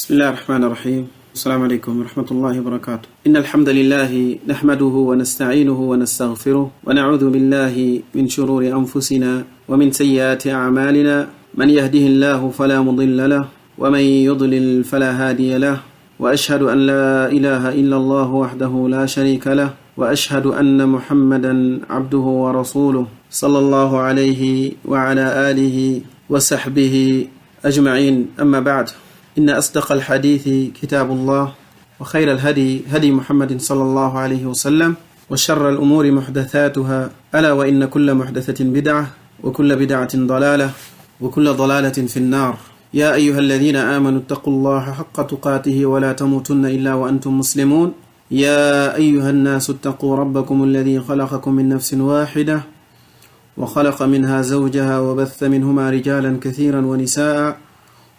بسم الله الرحمن الرحيم. السلام عليكم ورحمة الله وبركاته. إن الحمد لله نحمده ونستعينه ونستغفره ونعوذ بالله من شرور أنفسنا ومن سيئات أعمالنا. من يهده الله فلا مضل له ومن يضلل فلا هادي له، وأشهد أن لا إله إلا الله وحده لا شريك له، وأشهد أن محمدا عبده ورسوله صلى الله عليه وعلى آله وصحبه أجمعين. أما بعد، إن أصدق الحديث كتاب الله، وخير الهدي هدي محمد صلى الله عليه وسلم، وشر الأمور محدثاتها، ألا وإن كل محدثة بدعة وكل بدعة ضلالة وكل ضلالة في النار. يا أيها الذين آمنوا اتقوا الله حق تقاته ولا تموتن إلا وأنتم مسلمون. يا أيها الناس اتقوا ربكم الذي خلقكم من نفس واحدة وخلق منها زوجها وبث منهما رجالا كثيرا ونساء،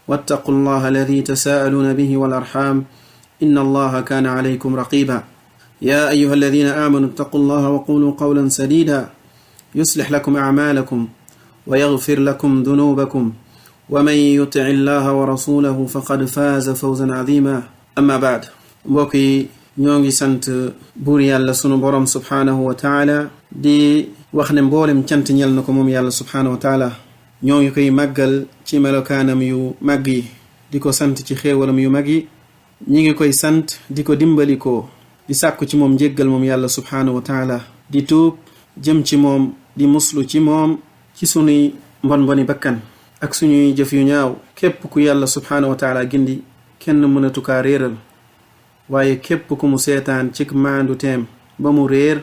واتقوا الله الذي تساءلون به والأرحام إن الله كان عليكم رقيبا. يا أيها الذين آمنوا اتقوا الله وقولوا قولا سديدا يصلح لكم أعمالكم ويغفر لكم ذنوبكم، ومن يطع الله ورسوله فقد فاز فوزا عظيما. أما بعد، mbokki ñoo ngi sant buur yàlla sunu borom subhanahu wa taala di wax ne mboolem cant ñel na ko moom yàlla subhanahu wa taala. ñoo ngi koy màggal ci melokaanam yu màgg yi, di ko sant ci xéewalam yu mag yi. ñi ngi koy sant di ko dimbali ko, di sàkku ci moom njéggal moom yàlla subhanahu wa taala, di tuub jëm ci moom, di muslu ci moom ci sunuy mboni bakkan ak suñuy jëf yu ñaaw. képp ku yàlla subhanahu wa taala gindi kenn mënatu kaa réeral, waaye képp ku mu seetaan ci maandu teem ba mu réer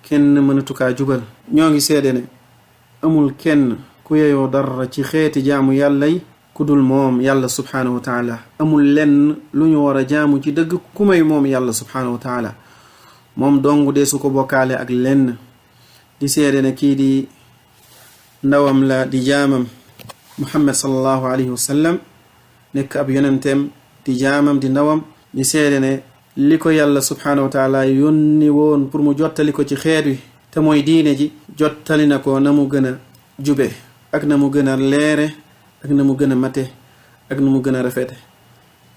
kenn mënatu kaa jubal. ñoo ngi seede ne amul kenn ku yeyoo dara ci xeeti jaamu yàlla yi ku dul moom yàlla subhanahu wa taala. amul lenn lu ñu war a jaamu ci dëgg ku may moom yàlla subhanahu wa taala. moom dong de su ko bokkaale ak lenn. di seede ne kii di ndawam la, di jaamam muhammad sallallahu alayhi wa sallam, nekk ab yonenteem, di jaamam, di ndawam. di seede ne li ko yàlla subhanahu wa taala yónni woon pour mu jottali ko ci xeet wi te mooy diine ji, jottali na ko na mu gën a jube, ak na mu gën a leere, ak na mu gën a mate, ak na mu gën a rafete.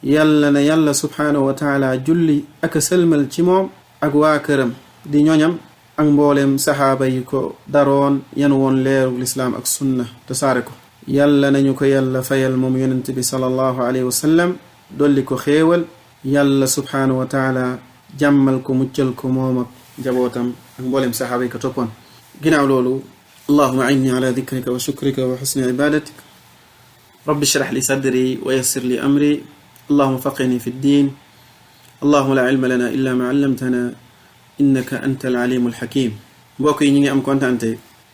yàlla na yàlla subhanahu wa taala julli ak sëlmal ci moom ak waa këram di ñoñam ak mbooleem saxaaba yi ko daroon yan woon leeru lislaam ak sunna te saare ko. yàlla nañu ko yàlla fayal moom yonent bi sallallahu alayhi wa sallam, dolli ko xéewal. yàlla subhanahu wa taala jàmmal ko, muccal ko moom ak njabootam ak mbooleem saxaaba yi ko toppoon. ginnaaw loolu, allahumma a'inni ala dhikrika wa shukrika wa husni ibadatik. rabbi shrah li sadri wa yassir li amri. allahumma faqihni fi ddin. allahumma la ilma lana illa ma 'allamtana innaka anta al-alim al-hakim. mbokk yi ñu ngi am kontante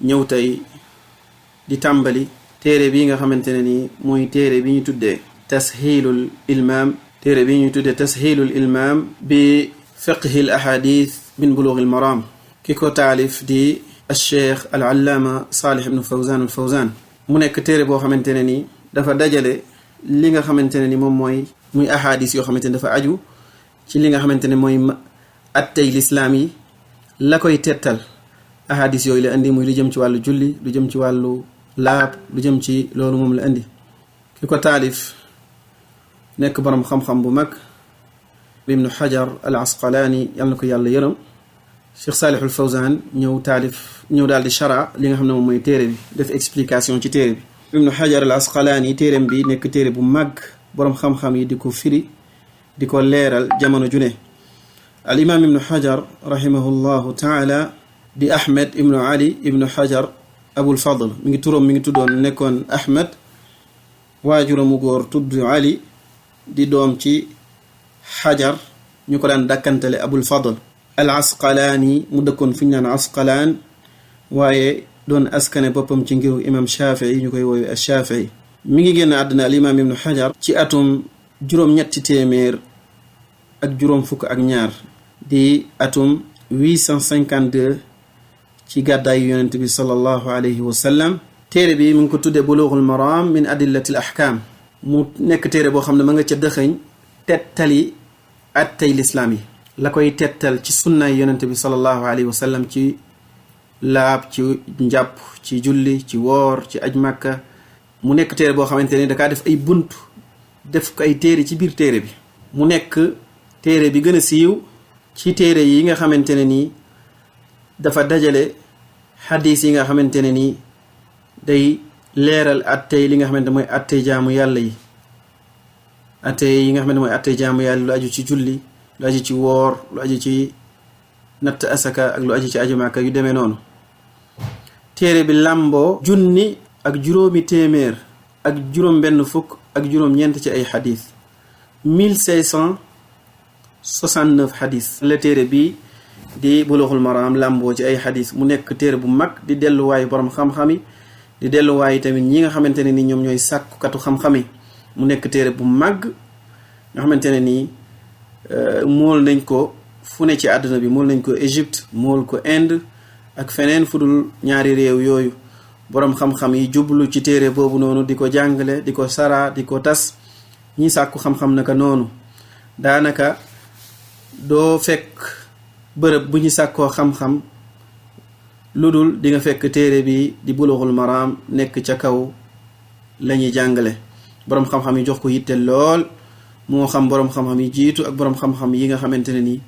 ñëw tey di tàmbali téere bii nga xamante ne ni mooy téere bi ñu tuddee tashilul ilmam. téere bi ñu tuddee tashilul ilmam bi fiqhi al ahadith min bulugh al maram. ki ko taalif di al-cheikh al-allama Salih ibn Fawzan al-Fawzan. mu nekk téere boo xamante ne ni dafa dajale li nga xamante ne ni moom muy ahadis yoo xamante ne dafa aju ci li nga xamante ne mooy attey lislaam yi, la koy tettal. ahadis yooyu la indi muy lu jëm ci wàllu julli, lu jëm ci wàllu laab, lu jëm ci loolu moom la indi. ki ko taalif nekk borom xam-xam bu mag ibnu Hajar al Asqalaani, yàlla na ko yàlla yërëm. Cheikh Salih al Fawzan ñëw daal di shara li nga xam ne moom mooy téere bi, def explication ci téere bi. ibnu Hajar al Asqalaani téereem bi nekk téere bu mag, borom xam-xam yi di ko firi, di ko leeral jamono ju ne. al imam ibnu Hajar rahimahullahu taala di Ahmed ibnu Ali ibnu Hajar Abul Fadl. mi ngi tuddoon nekkoon Ahmed, waajuramu góor tudd Ali, di doom ci Hajar, ñu ko daan dakkantale Abul Fadl. al Asqalaani mu dëkkoon fi ñu naan Asqalaan, waaye doon askane boppam ci ngiru imam Shafii, ñu koy woowe Shafii. mi ngi génn àddina al imam ibnu Hajar ci atum juróom-ñetti téeméer ak juróom fukk ak ñaar, di atum 852 ci gàddaayu yonent bi sallallahu alayhi wa sallam. téere bi mu ngi ko tuddee bulughul maram min adillati al ahkam. mu nekk téere boo xam ne ma nga ca dëxëñ tettali attey lislaam yi, la koy tettal ci sunnaay yonent bi sallallahu alayhi wa sallam, ci laab, ci njàpp, ci julli, ci woor, ci aj Makka. mu nekk téere boo xamante ne dakaa def ay bunt def ko ay téere ci biir téere bi mu nekk téere bi gën a siiw ci téere yi nga xamante ne nii dafa dajale xadis yi nga xamante ne nii day leeral attey li nga xamante mooy attey jaamu yàlla yi attey yi nga xamante mooy attey jaamu yàlla lu aju ci julli lu aju ci woor lu aju ci natt asaka ak lu aju ci aju Màkka yu demee noonu téere bi làmboo 1,000 ak juróom benn fukk ak juróom-ñeent ci ay xadis 1569 xadis la téere bi di Bulughul Maram làmboo ci ay xadis mu nekk téere bu mag di delluwaayu borom xam-xam yi di delluwaayu tamit ñi nga xamante ne ni ñoom ñooy sàkkukatu xam-xam yi mu nekk téere bu mag nga xamante ne nii mool nañ ko fu ne ci àdduna bi mool nañ ko Égypte mool ko Inde ak feneen fudul ñaari réew yooyu boroom xam-xam yi jublu ci téere boobu noonu di ko jàngale di ko sara di ko tas ñi sàkku xam-xam naka noonu daanaka doo fekk bërëb bu ñu sàkkoo xam-xam lu dul di nga fekk téere bi di Bulughul Maram nekk ca kaw la ñuy jàngale boroom xam-xam yi jox ko yitte lool moo xam boroom xam-xam yi jiitu ak boroom xam-xam yi nga xamante ne ni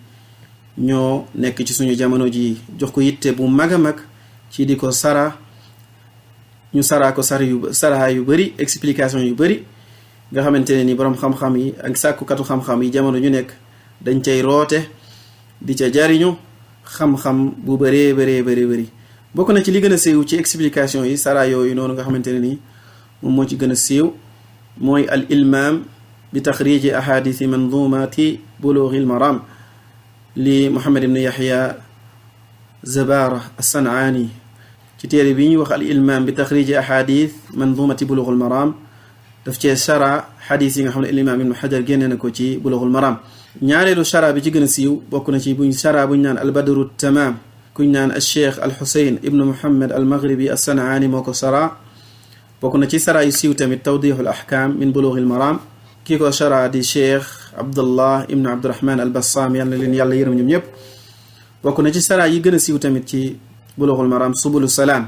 ñoo nekk ci suñu jamono ji jox ko yitte bu mag a mag ci di ko sara ñu saraa ko sara yu bari explication yu bari nga xamante ne ni boroom xam-xam yi ak sàkkukatu xam-xam yi jamono ñu nekk dañ cay roote di ca jariñu xam-xam bu bëree bëri bokk na ci li gën a siiw ci explication yi sara yooyu noonu nga xamante ne ni moom moo ci gën a siiw mooy al ilmam bi taxriji ahadisi manzumati Bulughil Maram li Muhammad ibn Yahya Zabara as-San'ani ci téere bi ñuy wax al ilmam bi taxriji ahadith manzumati Bulughul Maram daf cee shara xadis yi nga xam ne al-imam ibn Hajar génne na ko ci Bulughul Maram ñaareelu shara bi ci gën a siiw bokk na ci buñ shara buñ naan al badru tamam kuñ naan al cheikh al Husayn ibn Muhammad al Maghribi as-San'ani moo ko shara bokk na ci shara yu siiw tamit tawdihul ahkam min Bulughil Maram kii ko shara di cheikh Abdullah ibn Abdurrahman al Bassam yàlla leen yàlla yërëm ñoom ñëpp bokk na ci shara yi gën a siiw tamit ci Bulughul Maram subulu salaam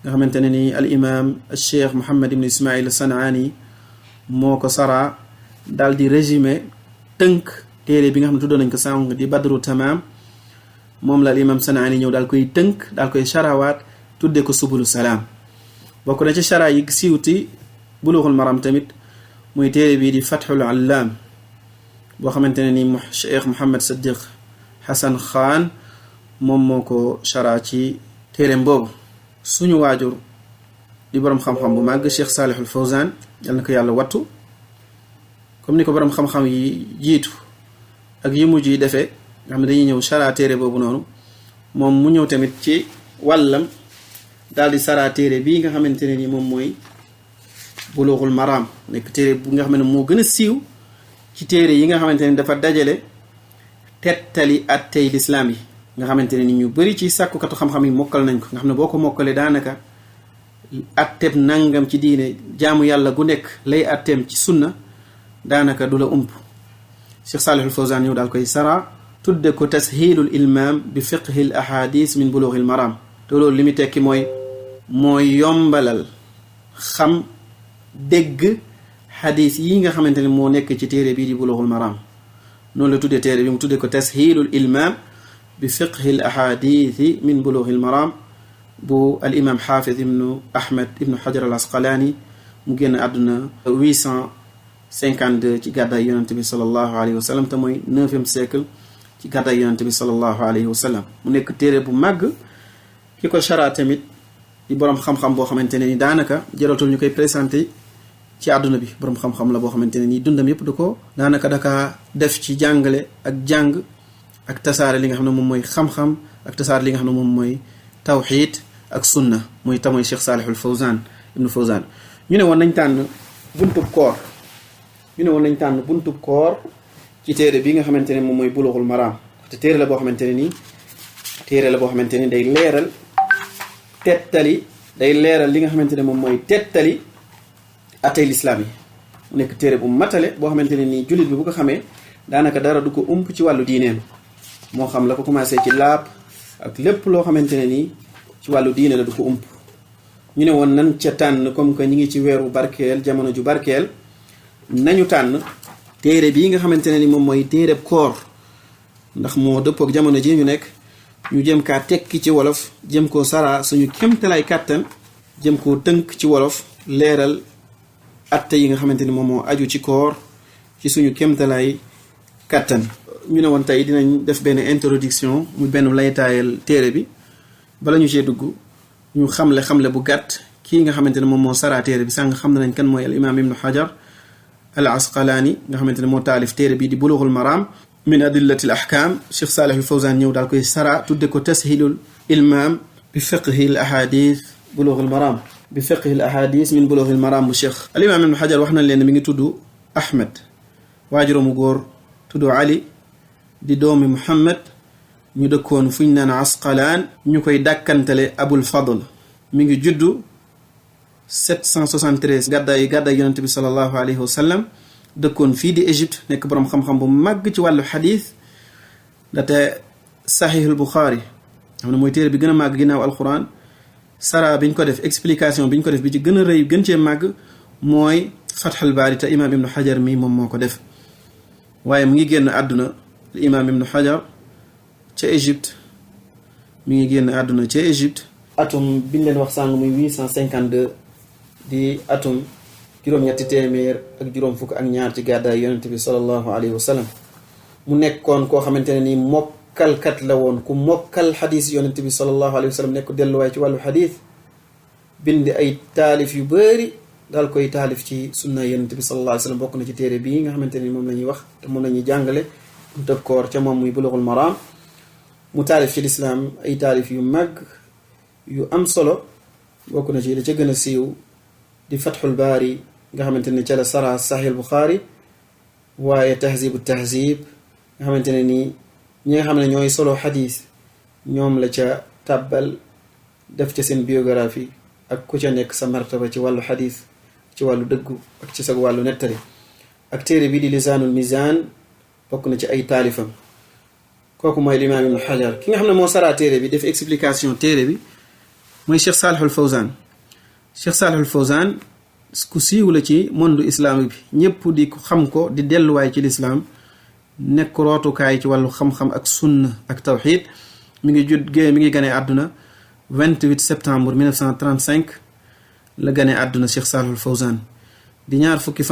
nga xamante ne ni al imam al cheikh Muhammad ibn Ismail as-San'ani moo ko shara daal di résumé tënk téere bi nga xam ne tuddoon nañ ko sànq di badru tamam moom la al imam San'ani ñëw daal koy tënk daal koy sharawaat tudde ko subulu salaam bokk na ci shara yi siiwti Bulughul Maram tamit muy téere bii di Fathul Allaam boo xamante ne ni Cheikh Mouhamed Saddiq Hassan Khan moom moo ko shara ci téereem boobu suñu waajur di boroom xam-xam bu màgg Cheikh Salihul Fawzan yal na ko yàlla wattu comme ni ko boroom xam-xam yi jiitu ak yi mujj yi defee nga xam ne dañuy ñëw shara téere boobu noonu moom mu ñëw tamit ci wàllam daal di shara téere bii nga xamante ne ni moom mooy Bulughul Maram nekk téere bu nga xam ne moo gën a siiw ci téere yi nga xamante ne dafa dajale tettali attey lislaam yi nga xamante ne ni ñu bari ci sàkkukatu xam-xam yi mokkal nañ ko nga xam ne boo ko mokkalee daanaka atteb nangam ci diine jaamu yàlla gu nekk lay atteem ci sunna daanaka du la ump Cheikh Salihul Fawzan ñëw daal koy sara tudde ko tashilul ilmam bi fiqhil ahadis min Bulughil Maram te loolu li muy tekki mooy yombalal xam dégg xadis yi nga xamante ne moo nekk ci téere bii di Bulughul Maram noonu la tuddee téere bi mu tuddee ko tashilul ilmam bi fiqhil ahadithi min Bulughil Maram bu al imam xaafid ibnu Ahmad ibnu Hajar al Asqalani mu génn àdduna 852 ci gàddaay yonente bi sallallahu alayhi wa sallam te mooy 9e siècle ci gàddaay yonente bi sallallahu alayhi wa sallam mu nekk téere bu màgg ki ko shara tamit di boroom xam-xam boo xamante ne ni daanaka jëratul ñu koy présenté ci àdduna bi boroom xam-xam la boo xamante ne ni dundam yépp da ko daanaka daka def ci jàngale ak jàng ak tasaare li nga xam ne moom mooy xam-xam ak tasaare li nga xam ne moom mooy tawxiid ak sunna muy tamoy Cheikh Salihul Fawzan ibnu Fawzan ñu ne woon nañ tànn buntub koor ci téere bi nga xamante ne moom mooy Bulughul Maram te téere la boo xamante ne nii day leeral li nga xamante ne moom mooy tettali atey lislaam yi mu nekk téere bu matale boo xamante ne nii jullit bi bu ko xamee daanaka dara du ko ump ci wàllu diineem moo xam la ko commencé ci laab ak lépp loo xamante ne nii ci wàllu diine la du ko ump ñu ne woon nan ca tànn comme que ñi ngi ci weeru barkeel jamono ju barkeel nañu tànn téere bii nga xamante ne ni moom mooy téereb koor ndax moo dëppook jamono ji ñu nekk ñu jëm kaa tekki ci wolof jëm koo saraa suñu kémtalaay kàttan jëm koo tënk ci wolof leeral atte yi nga xamante ni moom moo aju ci koor ci suñu kémtalaay kàttan. ñu ne woon tey dinañ def benn introduction muy benn laytaayal téere bi bala ñu cee dugg ñu xamle bu gàtt kii nga xamante ne moom moo saraa téere bi sànq xam nañ kan mooy al imam ibnu Hajar al Asqalaani nga xamante ne moo taalif téere bi di Bulughul Maram min adillati al ahkam. Cheikh Salih al Fawzan ñëw daal koy sara tudde ko tashilul ilmam bi fiqhi al ahadith Bulughul Maram bi fiqhi al ahadith min Bulughul Maram bu Cheikh al imam ibnu Hajar wax nañ leen mi ngi tudd Ahmed waajuróomu góor tudd Ali di doomi Muhammad ñu dëkkoon fu ñu naan Asqalaan ñu koy dàkkantale Abul Fadl mi ngi juddu 773 gàddaay yonente bi sallallahu alayhi wa sallam dëkkoon fii di Égypte nekk boroom xam-xam bu màgg ci wàllu xadis date Sahihul Bukhari xam ne mooy téere bi gën a màgg ginnaaw alquran sara biñ ko def explication biñ ko def bi ci gën a rëy gën cee màgg mooy Fathul Baari te imam ibnu Hajar mi moom moo ko def waaye mu ngi génn àdduna imam ibnu Hajar ca Égypte mi ngi génn àdduna ca Égypte atum biñ leen wax sàng muy 852 di atum juróom-ñetti téeméer ak juróom fukk ak ñaar ci gàddaay yonente bi sallallahu alayhi wa sallam mu nekkoon koo xamante ne nii mokkalkat la woon ku mokkal xadis yonente bi sallallahu alayhi wa sallam nekk delluwaay ci wàllu xadis bind ay taalif yu bëri daal koy taalif ci sunna yonente bi sallallahu alayhi wa sallam bokk na ci téere bii nga xamante ne moom la ñuy wax te moom la ñuy jàngale tëb koor ca moom muy Bulughul Maram mu taalif ci lislaam ay taalif yu mag yu am solo bokk na ci da ca gën a siiw di Fathul Baari nga xamante ne ca la sara Sahih Bukhari waaye Tahzibu Tahzib nga xamante ne nii ñi nga xam ne ñooy solo xadis ñoom la ca tàbbal def ca seen biographie ak ku ca nekk sa martaba ci wàllu xadis ci wàllu dëggu ak ci sa wàllu nettali ak téere bi di Lisaanul Mizaan bokk na ci ay taalifam kooku mooy limaam ibnu Hajar. Ki nga xam ne moo saraa téere bi def explication téere bi mooy Cheikh Salih al Fawzan. Cheikh Salih al Fawzan ku siiw la ci monde islamique bi ñëpp di ko xam ko di delluwaay ci lislaam nekk rootukaay ci wàllu xam-xam ak sunna ak tawxid mi ngi gane àdduna 28 septembre 1935 la gane àdduna Cheikh Salih al Fawzan di ñaar fukki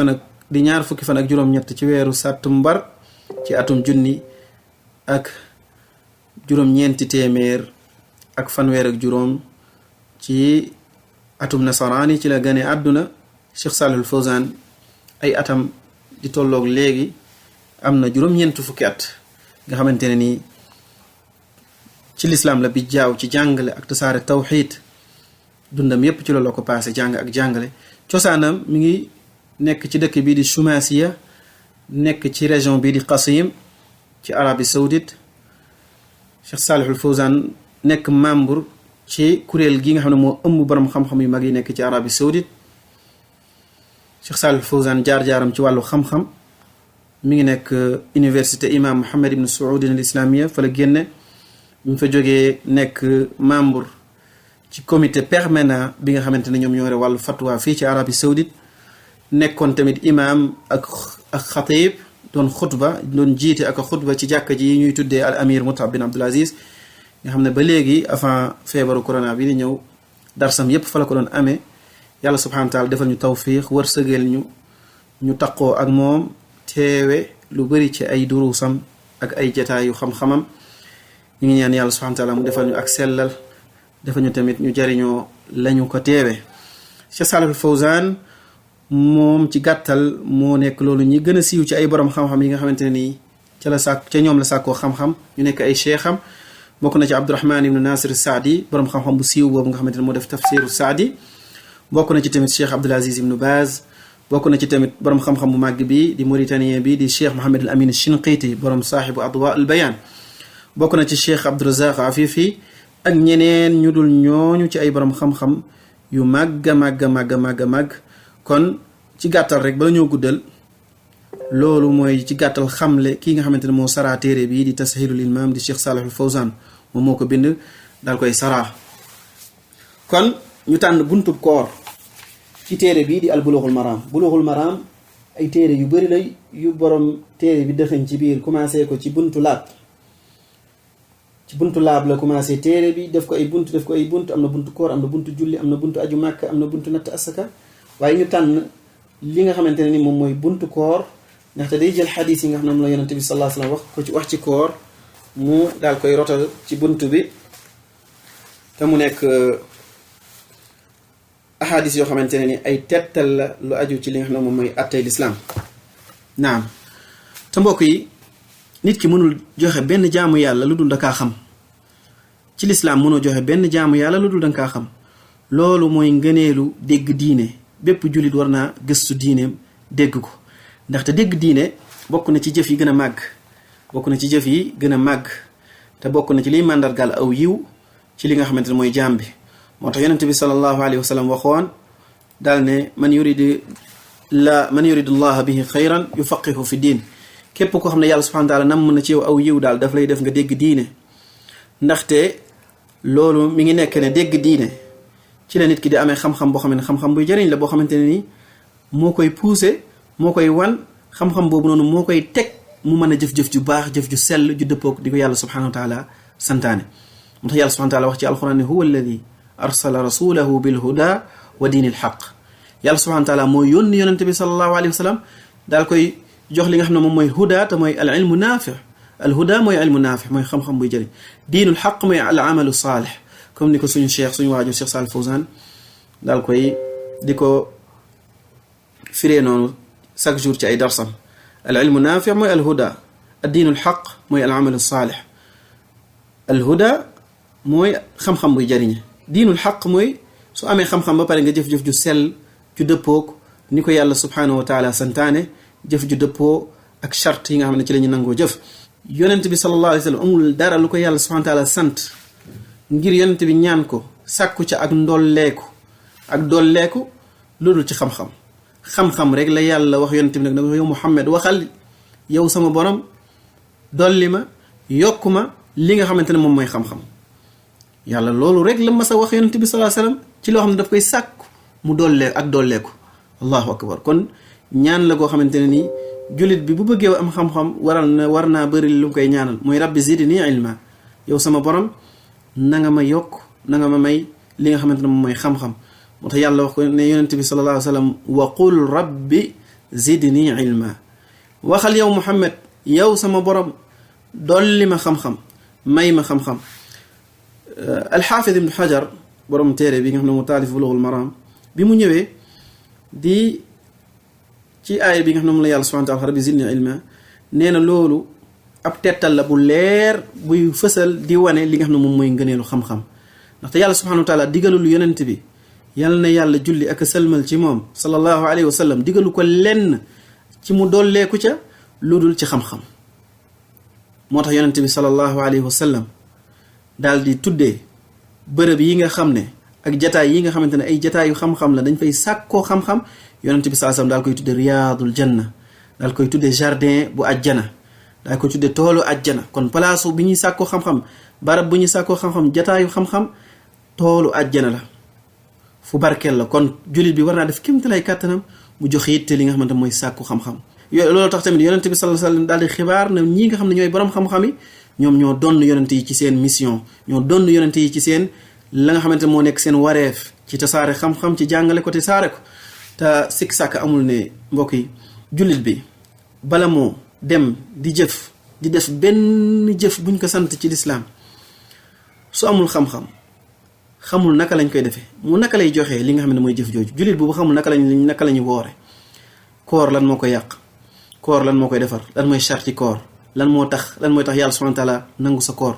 fan ak juróom-ñett ci weeru sàttumbar ci atum junni ak juróom-ñeenti téeméer ak fanweer ak juróom ci atum nasaraani ci la gane àdduna Cheikh Salih al Fawzan ay atam di tolloog léegi am na juróom-ñeent fukki at nga xamante ne nii ci lislaam la bi jaaw ci jàngale ak tasaare tawxiid dundam yépp ci loolu ko paase jàng ak jàngale cosaanam mi ngi nekk ci dëkk bii di Shumasiya nekk ci région bii di Qasim ci Arabie Saoudite Cheikh Salih al Fawzan nekk membre ci kuréel gi nga xam ne moo ëmb borom xam-xam yu mag yi nekk ci Arabie Saoudite Cheikh Salih al Fawzan jaar-jaaram ci wàllu xam-xam mi ngi nekk université imam Mohammed ibn Saoud al Islamia fa la génne ñu fa jógee nekk membre ci comité permanent bi nga xamante ne ñoom ñoo yore wàllu fatwa fii ci Arabie Saoudite nekkoon tamit imam ak xatib doon xutba doon jiite ak xutba ci jàkka ji ñuy tuddee al amir Mut'ab bin Abdul Aziz nga xam ne ba léegi avant feebaru corona bi di ñëw darsam yépp fa la ko doon amee yàlla subhanahu wa taala defal ñu tawfiq wërsëgal ñu taqoo ak moom teewe lu bari ci ay durusam ak ay jataayu xam-xamam ñu ngi ñaan yàlla subhanahu wa taala mu defal ñu ak sellal defal ñu tamit ñu jariñoo lañu ko teewe Cheikh Salih al Fawzan moom ci gàttal moo nekk loolu ñi gën a siiw ci ay borom xam-xam yi nga xamante ne nii ca ñoom la sàkkoo xam-xam ñu nekk ay cheikham bokk na ci Abdurrahman ibnu Nasir Saadi borom xam-xam bu siiw boobu nga xamante ne moo def tafsiru Saadi bokk na ci tamit Cheikh Abdul Aziz ibnu Baz bokk na ci tamit borom xam-xam bu màgg bi di mauritanien bi di Cheikh Mohammed al Amin Shinqiti borom saaxibu Adwa al Bayan bokk na ci Cheikh Abdurazaq Afifi ak ñeneen ñu dul ñooñu ci ay borom xam-xam yu màgg màgg kon ci gàttal rek bala ñoo guddal loolu mooy ci gàttal xamle kii nga xamante ne moo saraa téere bii di Tashilul Ilmam di Cheikh Salih al Fawzan moom moo ko bind daal koy saraa kon ñu tànn buntub koor ci téere bii di al Bulughul Maram ay téere yu bari lay yu borom téere bi dëxëñ ci biir commencé ko ci buntu laab la commencé téere bi def ko ay buntu am na buntu koor am na buntu julli am na buntu aju màkk am na buntu natt asaka waaye ñu tànn li nga xamante ne ni moom mooy buntu koor ndaxte day jël xadiis yi nga xam ne moom la yonente bi sallallahu alayhi wasallam wax ci koor mu daal koy rotal ci buntu bi te mu nekk ahadis yoo xamante ne ni ay tettal la lu aju ci li nga xam ne moom mooy attey lislaam naam te mbokk yi nit ki mënul joxe benn jaamu yàlla lu dul dakaa xam ci lislaam mënoo joxe benn jaamu yàlla lu dul dakaa xam loolu mooy ngëneelu dégg diine bépp jullit war naa gëstu diineem dégg ko ndaxte dégg diine bokk na ci jëf yi gën a màgg te bokk na ci liy màndargal aw yiw ci li nga xamante ne mooy jaam bi moo tax yonente bi sallallahu alayhi wa sallam waxoon daal ne man yuridu llaha bihi xayran yufaqihu fi diin képp koo xam ne yàlla subhanahu wa taala nam na ci yow aw yiw daal daf lay def nga dégg diine ndaxte loolu mi ngi nekk ne dégg diine ci la nit ki di amee xam-xam boo xam ne xam-xam buy jëriñ la boo xamante ne ni moo koy pousser moo koy wan xam-xam boobu noonu moo koy teg mu mën a jëf-jëf ju baax jëf ju sell ju dëppook di ko yàlla subhanahu wa taala santaane moo tax yàlla subhanahu wa taala wax ci alquran ne huwa alladi arsala rasulahu bil huda wa diinil xaq yàlla subhanahu wa taala mooy yónni yonente bi sallallahu alayhi wa sallam daal koy jox li nga xam ne moom mooy huda te mooy al ilmu naafi al huda mooy ilmu naafi mooy xam-xam buy jëriñ diinul xaq mooy al amalu saalih comme ni ko suñu waajur Cheikh Salih Fawzan daal koy di ko firee noonu chaque jour ci ay darsam al ilmu naafi mooy al huda ad diinul xaq mooy al amalu saalih al huda mooy xam-xam buy jëriñe diinul xaq mooy su amee xam-xam ba pare nga jëf-jëf ju sell ju dëppook ni ko yàlla subhanahu wa taala santaane jëf ju dëppoo ak charte yi nga xam ne ci la ñu nangoo jëf yonent bi sallallahu alayhi wa sallam amul dara lu ko yàlla subhanahu wa taala sant ngir yonent bi ñaan ko sàkku ca ak dolleeku loolu ci xam-xam rek la yàlla wax yonent bi nag yow Muhammad waxal yow sama borom dolli ma yokk ma li nga xamante ne moom mooy xam-xam yàlla loolu rek la mas a wax yonent bi sallallahu alayhi wasallam ci loo xam ne daf koy sàkku mu dolleeku allahu akbar kon ñaan la goo xamante ne nii jullit bi bu bëggee am xam-xam war naa bëri lu mu koy ñaanal mooy rabbi zidni ilma yow sama borom na nga ma yokk na nga ma may li nga xamante ne moom mooy xam-xam moo tax yàlla wax ko ne yonent bi sallallahu alayhi wasallam wa qul rabbi zidni ilma waxal yow Muhammad yow sama borom dolli ma xam-xam may ma xam-xam alxaafid ibn xajar borom téere bi nga xam ne mu taalif bulughul maram bi mu ñëwee di ci aaya bi nga xam ne moom la yàlla subhanahu wa ta'ala rabbi zidni ilma nee na loolu ab tettal la bu leer buy fësal di wane li nga xam ne moom mooy ngëneelu xam-xam ndaxte yàlla subhanahu wa ta'ala digalul yonent bi yàlla na yàlla julli ak sëlmal ci moom sallallahu alayhi wa sallam digalu ko lenn ci mu dolleeku ca lu dul ci xam-xam moo tax yonent bi sallallahu alayhi wa sallam daal di tuddee bërëb yi nga xam ne ak jataay yi nga xamante ne ay jataayu xam-xam la dañ fay sàkkoo xam-xam yonent bi sallallahu alayhi wa sallam daal koy tuddee riyaadul janna daal koy tuddee jardin bu ajjana daal koy tuddee toolu ajjana kon palaasu bi ñuy sàkkoo xam-xam barab bu ñuy sàkkoo xam-xam jataayu xam-xam toolu ajjana la fu barkeel la kon jullit bi war naa def kémtalay kàttanam mu jox yitte li nga xamante mooy sàkku xam-xam loolu tax tamit yonent bi sallallahu alayhi wa sallam daal di xibaar na ñi nga xam ne ñooy borom xam-xam yi ñoom ñoo donn yonent yi ci seen mission ñoo donn yonent yi ci seen la nga xamante moo nekk seen wareef ci tasaare xam-xam ci jàngale ko te saare ko te sikk sàkk amul ne mbokk yi jullit bi bala moo dem di jëf di def benn jëf buñ ko sant ci lislaam su amul xam-xam xamul naka lañ koy defee mu naka lay joxee li nga xam ne mooy jëf jooju jullit boobu xamul naka lañu woore koor lan moo koy yàq koor lan moo koy defar lan mooy charte ci koor lan mooy tax yàlla subhanahu wa ta'ala nangu sa koor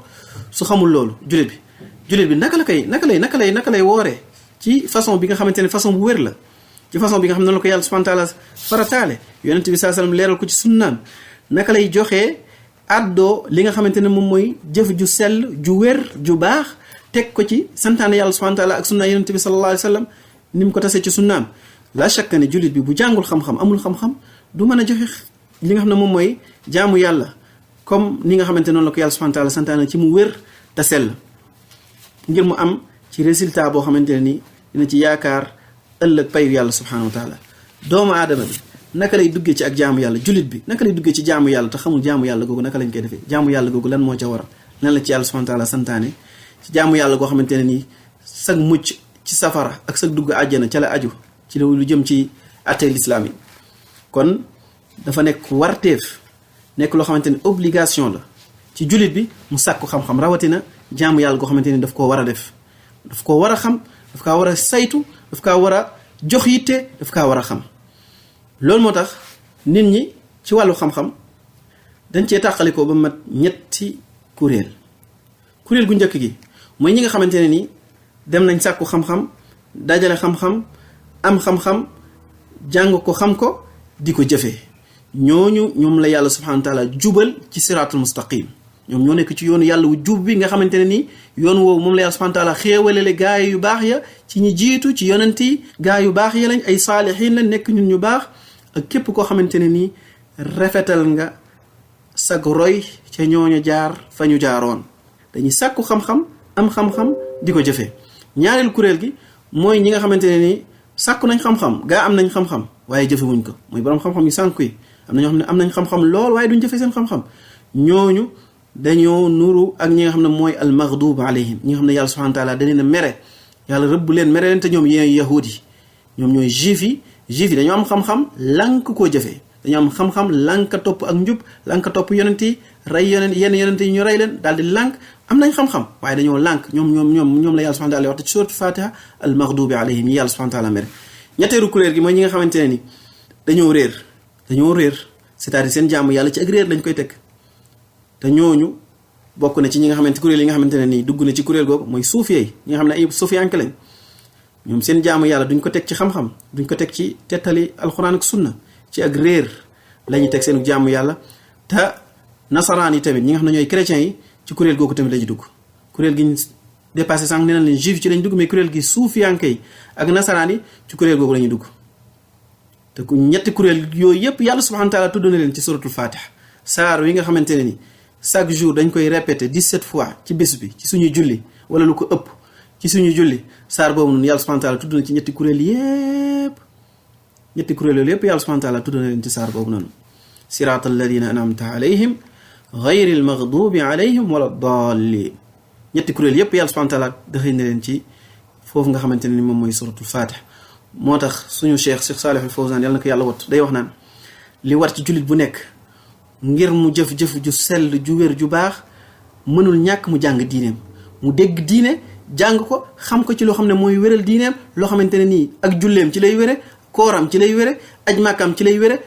su xamul loolu jullit bi naka lay wooree ci façon bi nga xamante ne façon bu wér la ci façon bi nga xam ne la ko yàlla subhanahu wa ta'ala farataale yonent bi sallallahu alayhi wasallam leeral ko ci sunnaam naka lay joxee àddoo li nga xamante ne moom mooy jëf ju sell ju wér ju baax teg ko ci santaane yàlla subhanahu wa ta'ala ak sunna yonent bi sallallahu alayhi wasallam ni mu ko tasee ci sunnaam la shakka ne jullit bi bu jàngul xam-xam amul xam-xam du mën a joxe li nga xam ne moom mooy jaamu yàlla comme ni nga xamante noonu la ko yàlla subhanahu wa ta'ala santaane ci mu wér te sell ngir mu am ci résultat boo xamante ne ni dina ci yaakaar ëllëg payu yàlla subhanahu wa ta'ala doomu aadama bi naka lay duggee ci ak jaamu yàlla jullit bi naka lay duggee ci jaamu yàlla te xamul jaamu yàlla googu naka lañ koy defee jaamu yàlla googu lan moo ca war lan la ci yàlla subhanahu wa ta'ala santaane ci jaamu yàlla goo xamante ne nii sag mucc ci safara ak sag dugg àjjana ca la aju ci lu jëm ci attey lislaam yi kon dafa nekk warteef nekk loo xamante ni obligation la ci jullit bi mu sàkku xam-xam rawatina jaamu yàlla goo xamante ni daf koo war a def daf koo war a xam daf kaa war a saytu daf kaa war a jox yitte daf kaa war a xam loolu moo tax nit ñi ci wàllu xam-xam dañ cee tàqalikoo ba mat ñetti kuréel gu njëkk gi mooy ñi nga xamante ne ni dem nañ sàkku xam-xam dajale xam-xam am xam-xam jàng ko xam ko di ko jëfee ñoom la yàlla subhanahu wa ta'ala jubal ci siratul mustaqim ñoom ñoo nekk ci yoonu yàlla wu jub bi nga xamante ne ni yoon woowu moom la yàlla subhanahu wa ta'ala xéewalele gaay yu baax ya ci ñi jiitu ci yonent yi gaay yu baax ya lañ ay saalihiin lañ nekk ñun ñu baax ak képp koo xamante ne ni rafetal nga sag roy ca ñooñu jaar fa ñu jaaroon dañuy sàkku xam-xam am xam-xam di ko jëfee ñaareel kuréel gi mooy ñi nga xamante ne ni sàkku nañ xam-xam gaa am nañ xam-xam waaye jëfewuñ ko mooy borom xam-xam yu sànku yi am na ñoo xam ne am nañ xam-xam lool waaye duñ jëfe seen xam-xam ñooñu dañoo nuru ak ñi nga xam ne mooy al maghdub alayhim ñi nga xam ne yàlla subhanahu wa ta'ala dañu ne mere yàlla rëbb leen mere leen te ñoom yéen yahud yi ñoom ñooy juif yi dañoo am xam-xam lànk koo jëfee dañoo am xam-xam lànk topp ak njub lànk topp yonent yi rey yenn yonent yi ñu rey leen daal di lànk am nañ xam-xam waaye dañoo lànk ñoom la yàlla subhanahu wa ta'ala wax ci sourate Fatiha al maghdubi alayhim yi yàlla subhanahu wa ta'ala mere ñetteelu kuréel gi mooy ñi nga xamante ne ni dañoo réer c'est-à-dire seen jaamu yàlla ci ak réer lañ koy teg te ñooñu bokk na ci ñi nga xamante kuréel yi nga xamante ne nii dugg na ci kuréel googu mooy suufiyee yi ñi nga xam ne ay suufiyanke lañ ñoom seen jaamu yàlla duñ ko teg ci xam-xam duñ ko teg ci tettali alxuraan ak sunna ci ak réer la ñuy teg seen jaamu yàlla te nasaraan yi tamit ñi nga xam ne ñooy chrétiens yi ci kuréel googu tamit lañu dugg kuréel gi dépassé sànq nee na leen juif ci lañ dugg mais kuréel gi suufiyanke yi ak nasaraan yi ci kuréel googu la ñuy dugg te ku ñetti kuréel yooyu yëpp yàlla subhanahu wa ta'ala tudd na leen ci suratul Fatiha saar yi nga xamante ne ni chaque jour dañ koy répéter 17 fois ci bés bi ci suñu julli wala lu ko ëpp ci suñu julli saar boobu noonu yàlla subhanahu wa ta'ala tudd na ci ñetti kuréel yëpp yàlla subhanahu wa ta'ala tudd na leen ci saar boobu noonu siratal ladina an'amta alayhim ghayril maghdubi alayhim wala dallin ñetti kuréel yëpp yàlla subhanahu wa ta'ala dëxëy na leen ci foofu nga xamante ne ni moom mooy suratul Fatiha moo tax suñu Cheikh Salih al Fawzan yàlla na ko yàlla wat day wax naan li war ci jullit bu nekk ngir mu jëf-jëf ju sell ju wér ju baax mënul ñàkk mu jàng diineem mu dégg diine jàng ko xam ko ci loo xam ne mooy wéral diineem loo xamante ne nii ak julleem ci lay wére kooram ci lay wére aj màkkaam ci lay wére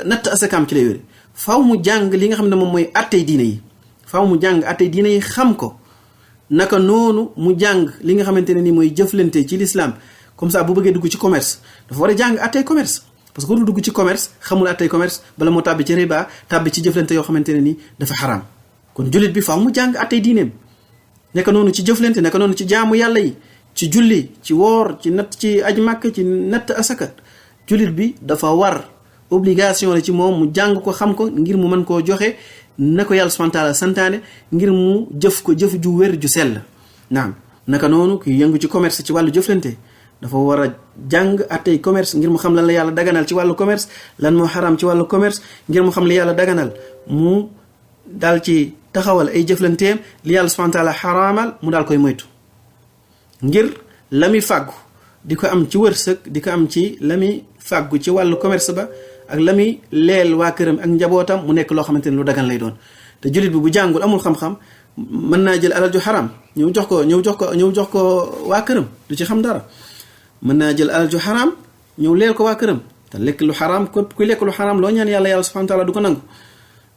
natt asakaam ci lay wére faaw mu jàng li nga xam ne moom mooy attey diine yi faaw mu jàng attey diine yi xam ko naka noonu mu jàng li nga xamante ne nii mooy jëflante ci l'islam comme ça bu bëggee dugg ci commerce dafa war a jàng attey commerce parce que ku dugg ci commerce xamul attey commerce bala moo tàbbi ci riba tàbbi ci jëflante yoo xamante ne nii dafa xaraam kon jullit bi faaw mu jàng attey diineem naka noonu ci jëflante naka noonu ci jaamu yàlla yi ci julli ci woor ci natt ci aj màkk ci natt asaka jullit bi dafa war obligation la ci moom mu jàng ko xam ko ngir mu mën koo joxe na ko yàlla subhanahu wa ta'ala santaane ngir mu jëf ko jëf ju wér ju sell naam naka noonu kuy yëngu ci commerce ci wàllu jëflante dafa war a jàng attey commerce ngir mu xam lan la yàlla daganal ci wàllu commerce lan moo xaraam ci wàllu commerce ngir mu xam li yàlla daganal mu daal ci taxawal ay jëflanteem li yàlla subhanahu wa ta'ala xaraamal mu daal koy moytu ngir la muy fàggu di ko am ci wërsëg di ko am ci la muy fàggu ci wàllu commerce ba ak la muy leel waa këram ak njabootam mu nekk loo xamante ne lu dagan lay doon te jullit bi bu jàngul amul xam-xam mën naa jël alal ju xaraam ñëw jox ko waa këram du ci xam dara mën naa jël alal ju xaraam ñëw leel ko waa këram te lekk lu xaraam ko kuy lekk lu xaraam loo ñaan yàlla subhanahu wa ta'ala du ko nangu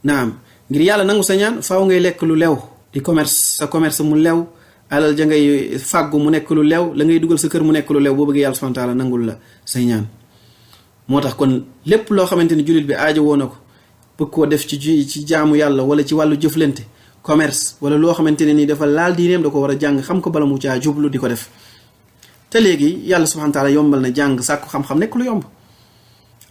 naam ngir yàlla nangu sa ñaan faaw ngay lekk lu lew di commerce sa commerce mu lew alal ja ngay fàggu mu nekk lu lew la ngay dugal sa kër mu nekk lu lew boo bëggee yàlla subhanahu wa ta'ala nangul la say ñaan moo tax kon lépp loo xamante ni jullit bi aajo woo na ko bëgg koo def ci jaamu yàlla wala ci wàllu jëflante commerce wala loo xamante ne nii dafa laal diineem da ko war a jàng xam ko bala mu caa jublu di ko def te léegi yàlla subhanahu wa ta'ala yombal na jàng sàkku xam-xam nekk lu yomb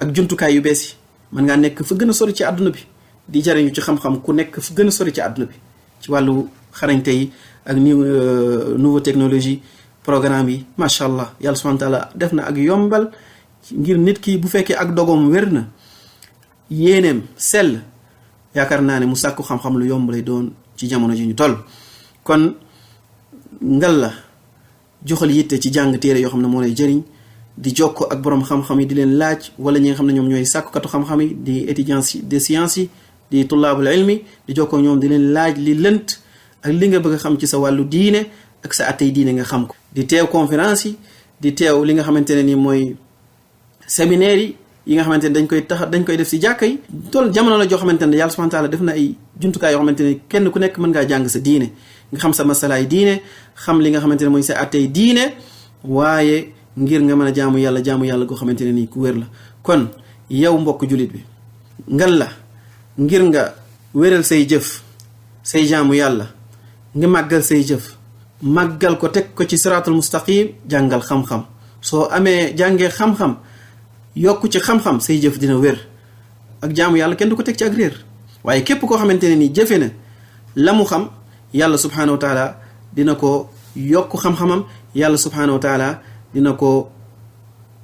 ak jumtukaay yu bees yi mën ngaa nekk fa gën a sori ci àdduna bi di jariñu ci xam-xam ku nekk fa gën a sori ci àdduna bi ci wàllu xarañte yi ak nouvelle technologie programme yi macha allah yàlla subhanahu wa ta'ala def na ak yombal ngir nit ki bu fekkee ak dogom wér na yéeneem sell yaakaar naa ne mu sàkku xam-xam lu yomb lay doon ci jamono ji ñu toll. kon ngal la joxal yitte ci jàng téere yoo xam ne moo lay jëriñ di jokko ak borom xam-xam yi di leen laaj wala ñi nga xam ne ñoom ñooy sàkkukatu xam-xam yi di étudiants de sciences yi di tullaabul ilmi di jokkoo ñoom di leen laaj li lënt ak li nga bëgg a xam ci sa wàllu diine ak sa attey diine nga xam ko. di teew conférence yi di teew li nga xamante ne ni mooy séminaire yi nga xamante ne dañ koy def si jàkka yi. tool jamono la joo xamante ne yàlla subhanahu wa taala def na ay jumtukaay yoo xamante ne kenn ku nekk mën ngaa jàng sa diine nga xam sa masalaay diine xam li nga xamante ne mooy sa attey diine waaye ngir nga mën a jaamu yàlla goo xamante ne nii ku wér la. kon yow mbokk jullit bi ngal la ngir nga wéral say jëf say jaamu yàlla nga màggal say jëf màggal ko teg ko ci siraatul mustaqim jàngal xam-xam soo amee jàngee xam-xam yokku ci xam-xam say jëf dina wér. ak jaamu yàlla kenn du ko teg ci ak réer waaye képp koo xamante ne nii jëfe na la mu xam yàlla subhanahu wa taala dina ko yokk xam-xamam yàlla subhanahu wa taala dina ko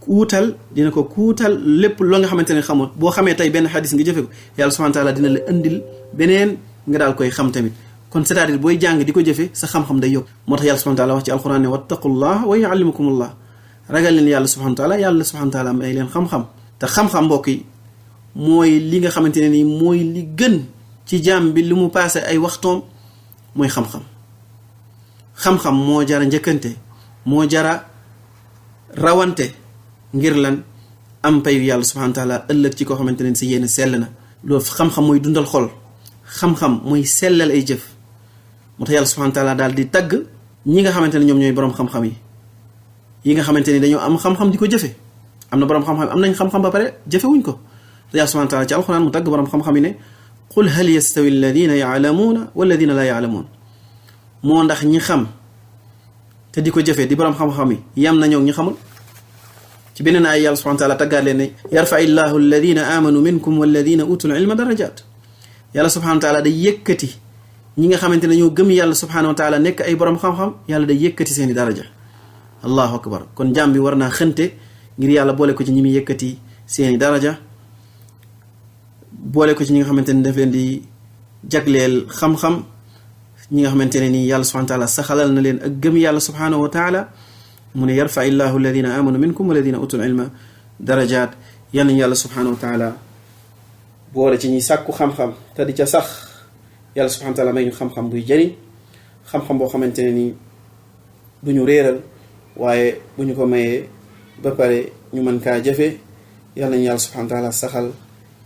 kuutal lépp loo nga xamante ne xamul boo xamee tey benn xadis nga jëfe ko yàlla subhanahu wa taala dina la indil beneen nga daal koy xam tamit. kon c'est-à-dire booy jàng di ko jëfe sa xam-xam day yokk moo tax yàlla subhanahu wa taala wax ci alquran ne wattaqullah wa yuallimukumullah ragal leen yàlla subhanahu wa taala yàlla subhanahu wa taala may leen xam-xam. te xam-xam mbokk yi mooy li nga xamante ne nii mooy li gën ci jaam bi li mu passé ay waxtoom mooy xam-xam. xam-xam moo jara njëkkante moo jara rawante ngir lan am payu yàlla subhanahu wa taala ëllëg ci koo xamante ne si yéen sell na. loolu xam-xam mooy dundal xol xam-xam mooy sellal ay jëf moo tax yàlla subhanahu wa taala daal di tagg ñi nga xamante ne ñoom ñooy borom xam-xam yi nga xamante ni dañoo am xam-xam di ko jëfe. am na borom xam-xam am nañ xam-xam ba pare jëfewuñ ko te yàlla subhanahu wa taala ci alquran mu tagg borom xam-xam yi ne qul hal yastawi alladina yaalamuuna walladina la yaalamuun moo ndax ñi xam te di ko jëfe di borom xam-xam yi yam na ñoo ñi xamul. ci beneen ay yàlla subhanahu wa taala taggaat leen ne yarfa illahu alladina amanu minkum walladina utul ilma darajat yàlla subhanahu wa taala day yëkkati ñi nga xamante ne ñoo gëm yàlla subhanahu wa taala nekk ay borom xam-xam yàlla day yëkkati seeni daraja. allahu akbar kon jaam bi war naa xënte ngir yàlla boole ko ci ñi muy yëkkati seeni daraja boole ko ci ñi nga xamante ne daf leen di jagleel xam-xam ñi nga xamante ne nii yàlla subhanahu wa taala saxalal na leen ak gëm yàlla subhanahu wa taala mu ne yarfa illahu alladina amanu minkum walladina utul ilma darajat. yal nañu yàlla subhanahu wa taala boole ci ñi sàkku xam-xam te di ca sax yàlla subhanahu wa taala may ñu xam-xam buy jëriñ xam-xam boo xamante ne nii du ñu réeral waaye bu ñu ko mayee ba pare ñu mën kaa jëfe yal nañu yàlla subhanahu wa taala saxal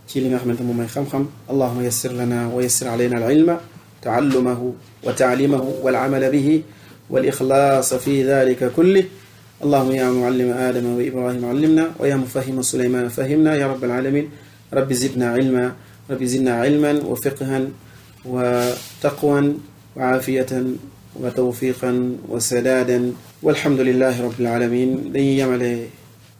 ci li nga xamante moom mooy xam-xam. allahuma yassir lana wa yassir alayna al ilma taallumahu wa taalimahu wal amala bihi wal ixlaasa fi dalika kulli. allahuma ya muallima adama wa ibrahima allimna wa ya mufahima sulaymana fahimna ya rabbal alamin. rabbi zidna ilma rabbi zidna ilman wa fiqhan wa taqwan wa aafiyatan wa tawfiqan wa sadaadan walhamdulillahi rabbil alamin. dañuy yemale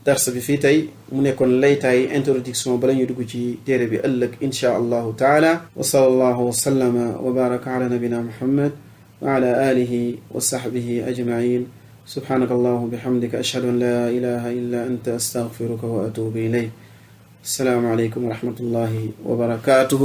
dars bi fii tey mu nekkoon laytaay introduction bala ñuy dugg ci téere bi ëllëg insha allahu taala. wa sallallahu wa sallama wa baraka ala nabina muhammad wa ala alihi wa sahbihi ajmain. subhanaka allahumma bihamdika ashhadu an la ilaha illa anta astaghfiruka wa atubu ilayk. السلام عليكم ورحمة الله وبركاته.